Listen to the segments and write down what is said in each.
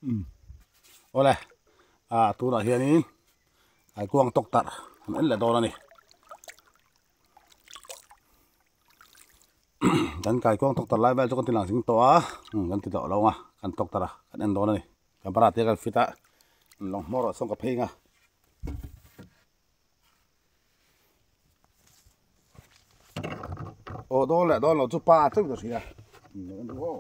Awle ah tunah hianin kaikuang tawktarh an en leh dawn a ni. Kan kaikuang tawktarh lai vel chu kan ti lang zing tawh a kan ti tawh lo ang a kan tawktarh a kan en dawn a ni. Camera te kan fit a lawng hmawr ah sawn ka phei ang a. Aw dawn leh dawn lo chu pa chauh ka hria aw.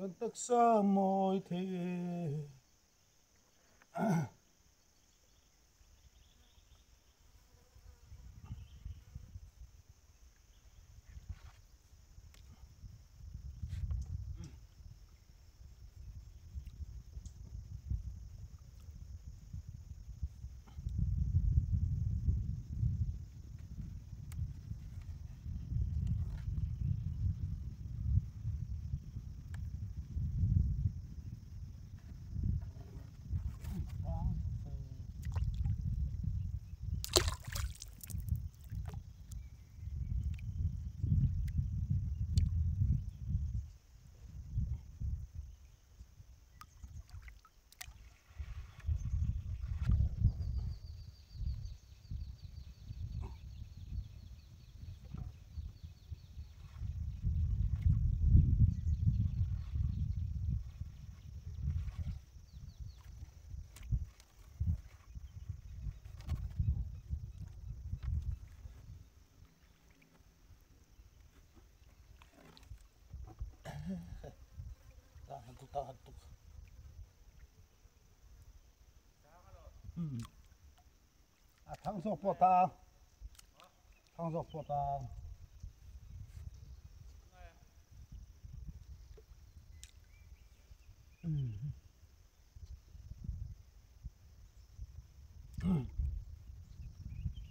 Kan taksa mawi thei e. A thang zawk pawh ta thang zawk pawh ta.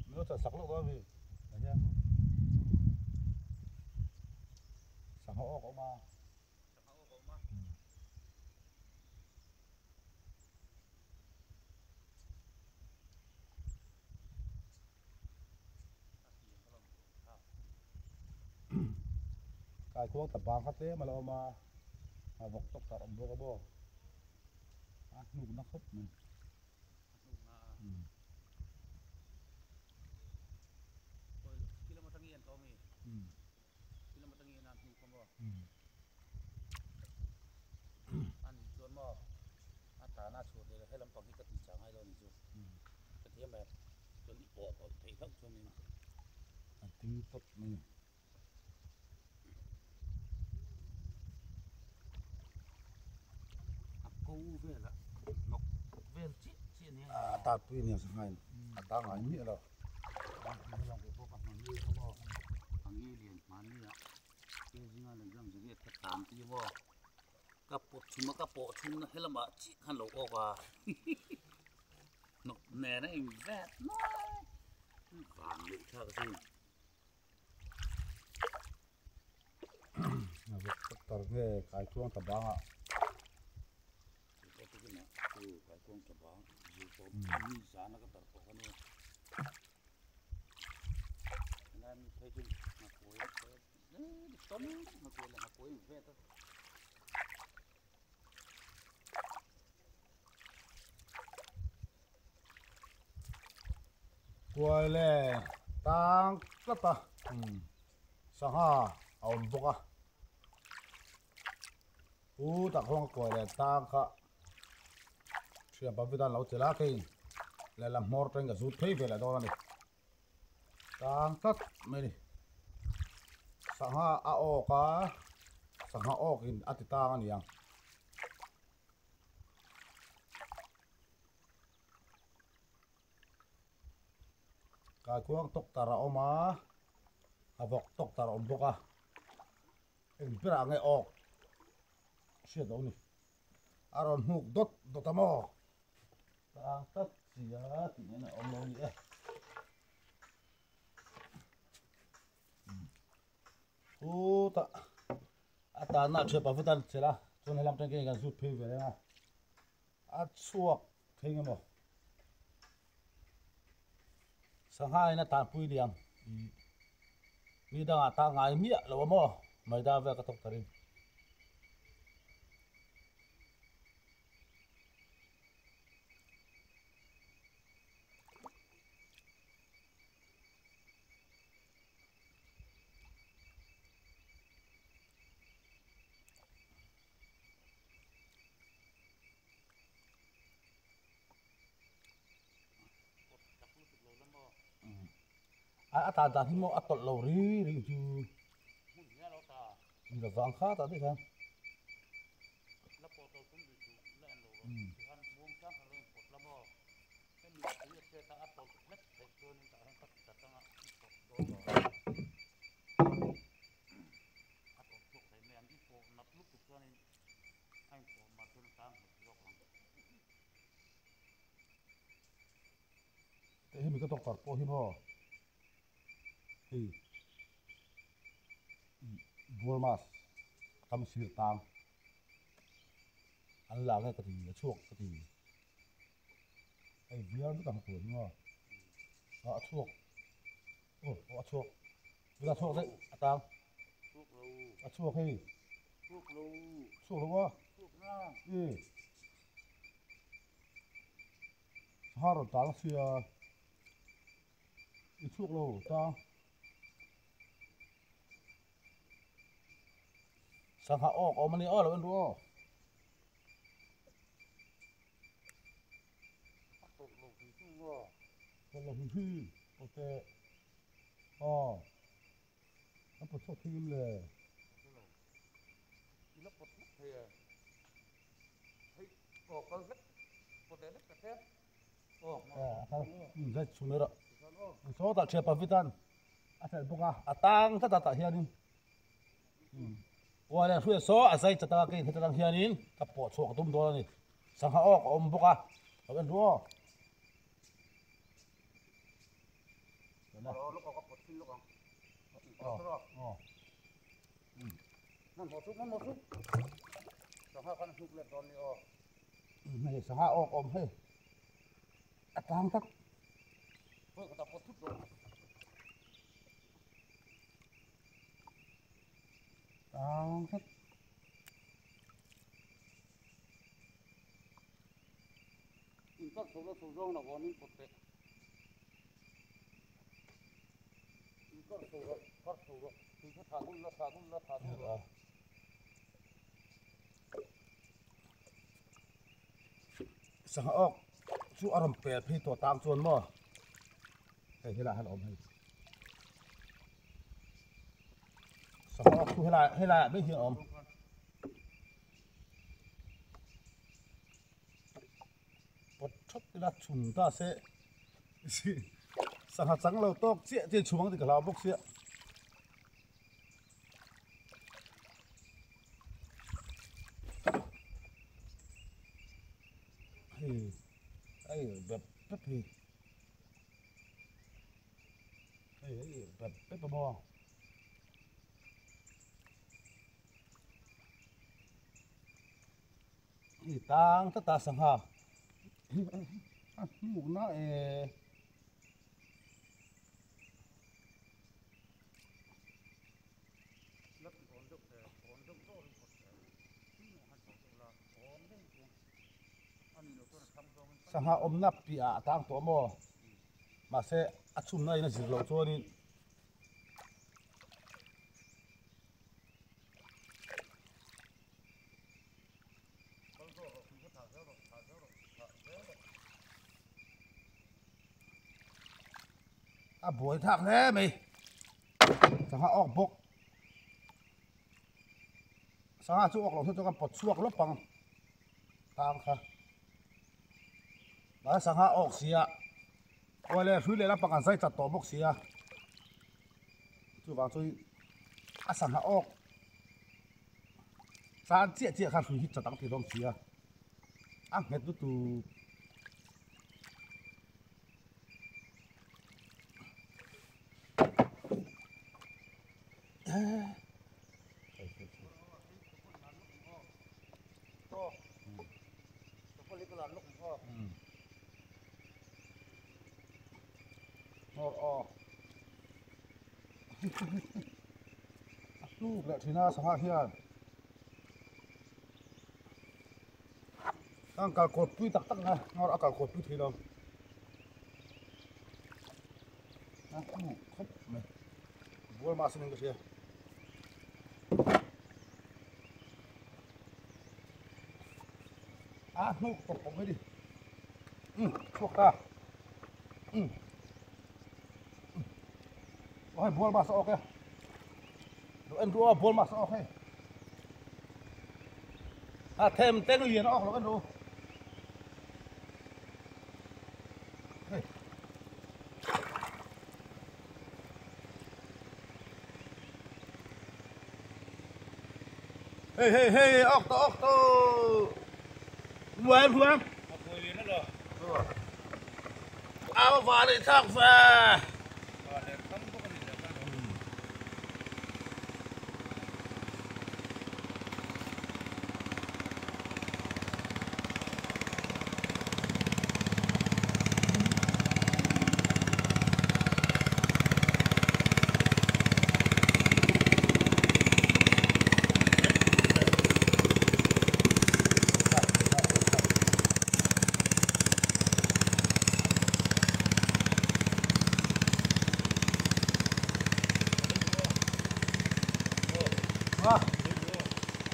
Mino chan sak lawk dawn mi hian sangha awk a awm a. Kaikuang tla bang kha tlem a la awm a, a vawk tawk tar awm bawk a maw, a hnuk na khawp mai. Ani chuan maw a tana chhuah leh he lampang hi ka ti chang ngai lo ni chu ka thiam em chuan i pawh tawlh theih hlauh chuan in a ding tawp mai ni. A ko vel a hnawk vel chiah chiah nia a tatpui ania sanghain a ta ngai miah lo. Ka pawt thum a ka pawh thum na helamah chiah khan lo awk a hnawk nen a in vet mai vang leh thlak a sin. A vawk tak tar nge kaikuang ta bangah. Kaikuang ta bang mi zana ka tar tawh a ni. Helai mi phei chu nghakuai tam nghakuai leh nghakuai in vet a. Kuai leh tang tlat a sangha a awm bawk a u tak huang a kuai leh tang kha thian pavit an lo che la keiin lehlam hmawr teng ka zut phei ve leh dawn a ni. Tang tlat mai a ni. Sangha a awk a, sangha awk in a ti tang a ni ang. Kaikuang tawktar a awm a, a vawk tawktar a awm bawk a, eng berah nge awk hriat loh a ni. A rawn hnuk dawt dawt a maw? Tang tlat sia tih ngaihna a awm lo a ni e. Chutah a tanna a thian pah a chelh a, chuan helam atang hian kan zut phei ve reng a, a chhuak thei nge maw? Sangha in a tanpui liang i mi dangah ta ngai miah lo a maw Maida vel ka thawk ta ring. A tan dan hi maw a tawlh lo ri ri chu ni lo vang kha tah daih khan. Hei hemi ka doctor pawh hi maw hei Burma's kam sir tang an la nge ka ti a chhuak ka ti hei vial vek ang tur hi maw a chhuak aw a chhuak a chhuak daih a tang a chhuak hei chhuak lo a e Sangha rawn tang sia i chhuak lo tang sangha awk a awm a ni aw lo en ru aw. Tawlh lo hrim hrim awte aw an pawt chhuak thei em le. Sawtah thian pavitan a chelh bawk a a tang tlat a tah hianin kual leh hruai saw a zai chat a kei heta tang hianin ka pawh chhuak a tum dawn a ni sangha awk a awm bawk a lo en ru aw. Hei sangha awk awm hei a tang tak tang tak Sangha awk chu a rawn pel phei tawh tang chuan maw hei helaiah hian a awm hei sangha awk chu helai helaiah mai hian a awm. Pawt thawt ila chhun ta se sangha chang lo tawk chiah chiah chhum ang tih ka hlau bawk sia. Hei hei bep bep hi hei hei bep bep a maw. Hei tang tlat a sangha a hnuk na e. Sangha awmna piah a tang tawh maw mahse a chhumna in a zir loh chuanin a buai thak hle mai sangha awk bawk sangha chu awk lo chu kan pawt chhuak lawp ang tang kha mahse sangha awk sia awle hrui leh lampang an zai chat tawh bawk sia chuvang chu a sangha awk Chan chiah chiah kha hrui hi chat ang tih dawn si a, a nghet lutuk. Nawr aw. A hluk leh thin a sangha hian. An kal kawt pui tak tak na nawr a kal kawt pui thei lo. A hluk khawp mai. Bual mah sin in ka hria. A hnuk tawp tawp mai ni. Chhuak ta. Ôi bual mà sao ok. Đồ ăn đua bual mà sao ok. À thêm tên liền nó ok nó ăn đua. Hey hey hey ok to ok to. Huam huam. Áo và để thọc về.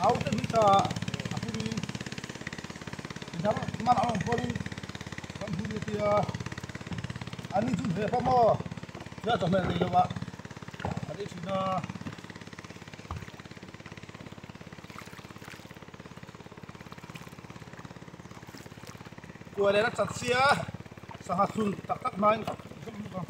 Áo tên ta aku ni dang man ang pawhin kan hun ni tia ani chu ve pa maw tia chawhmeh nei lo ah an ei thin a. Kuai leh a chat sia sangha chhun tak tak hmain ka zawk bawk ang.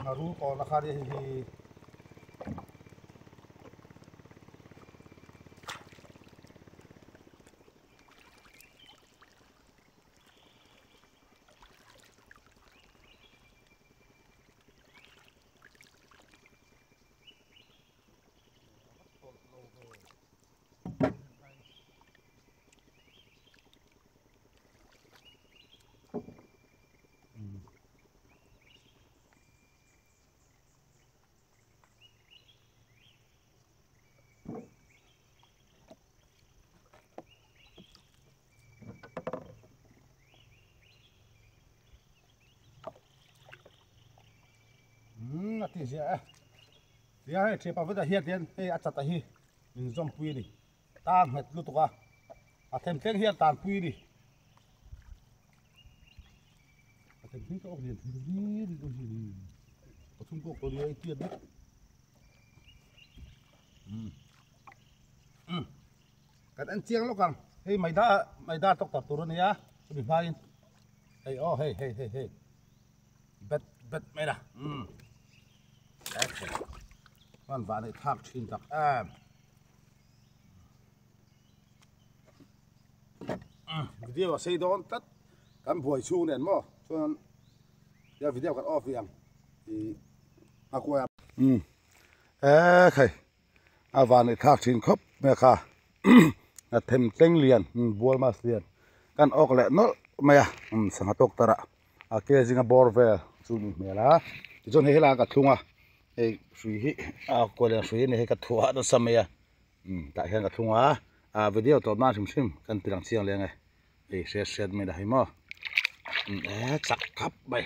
Ngaru kawn a kha nia hei hi. A ti ziah e tia hei thipa vek ah hian tian hei a chat a hi min zawm pui a ni tan nghet lutuk a a them thleng hian tan pui a ni a them thleng ka awk lian thei ri ri ri ri pathum pawh ka ria i tiat vek kan en chiang lawk ang hei maida maida tawk tak tur a nia chumi hmain hei aw hei hei hei hei. Bet bet mai la umm chuan vah neih thlak thin tak em video a sei dawn tlat kan buai chhung nen maw chuan tia video kan off rih ang ih a kuai umm e khai a vah neih thlak thin khawp mai a kha a them tleng lian bual mas lian kan awk leh nawlh mai a sangha tawk tarah. A ke zinga bawr vel chu ni hmel a tichuan hei helaiah ka thlung a hei hrui hi a kual hrui a ni hei ka thuah nasa mai a umm tah hian ka thlung a ah video tawp nan hrim hrim kan ti lang chiang leng e hei hriat hriat mai la hei maw umm e chak khap mai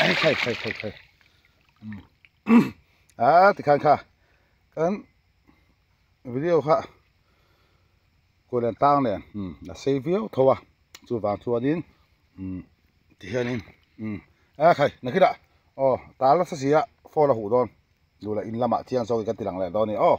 ei khai khai khai khai umm a tikhan kha kan video kha kual an tang nen umm a sei viau tho a. Chuvang chuanin umm tihianin umm a khai nakinah aw tal nasa si a phone a huh dawn duh leh in lamah chiang zawkin kan ti lang leh dawn a ni aw.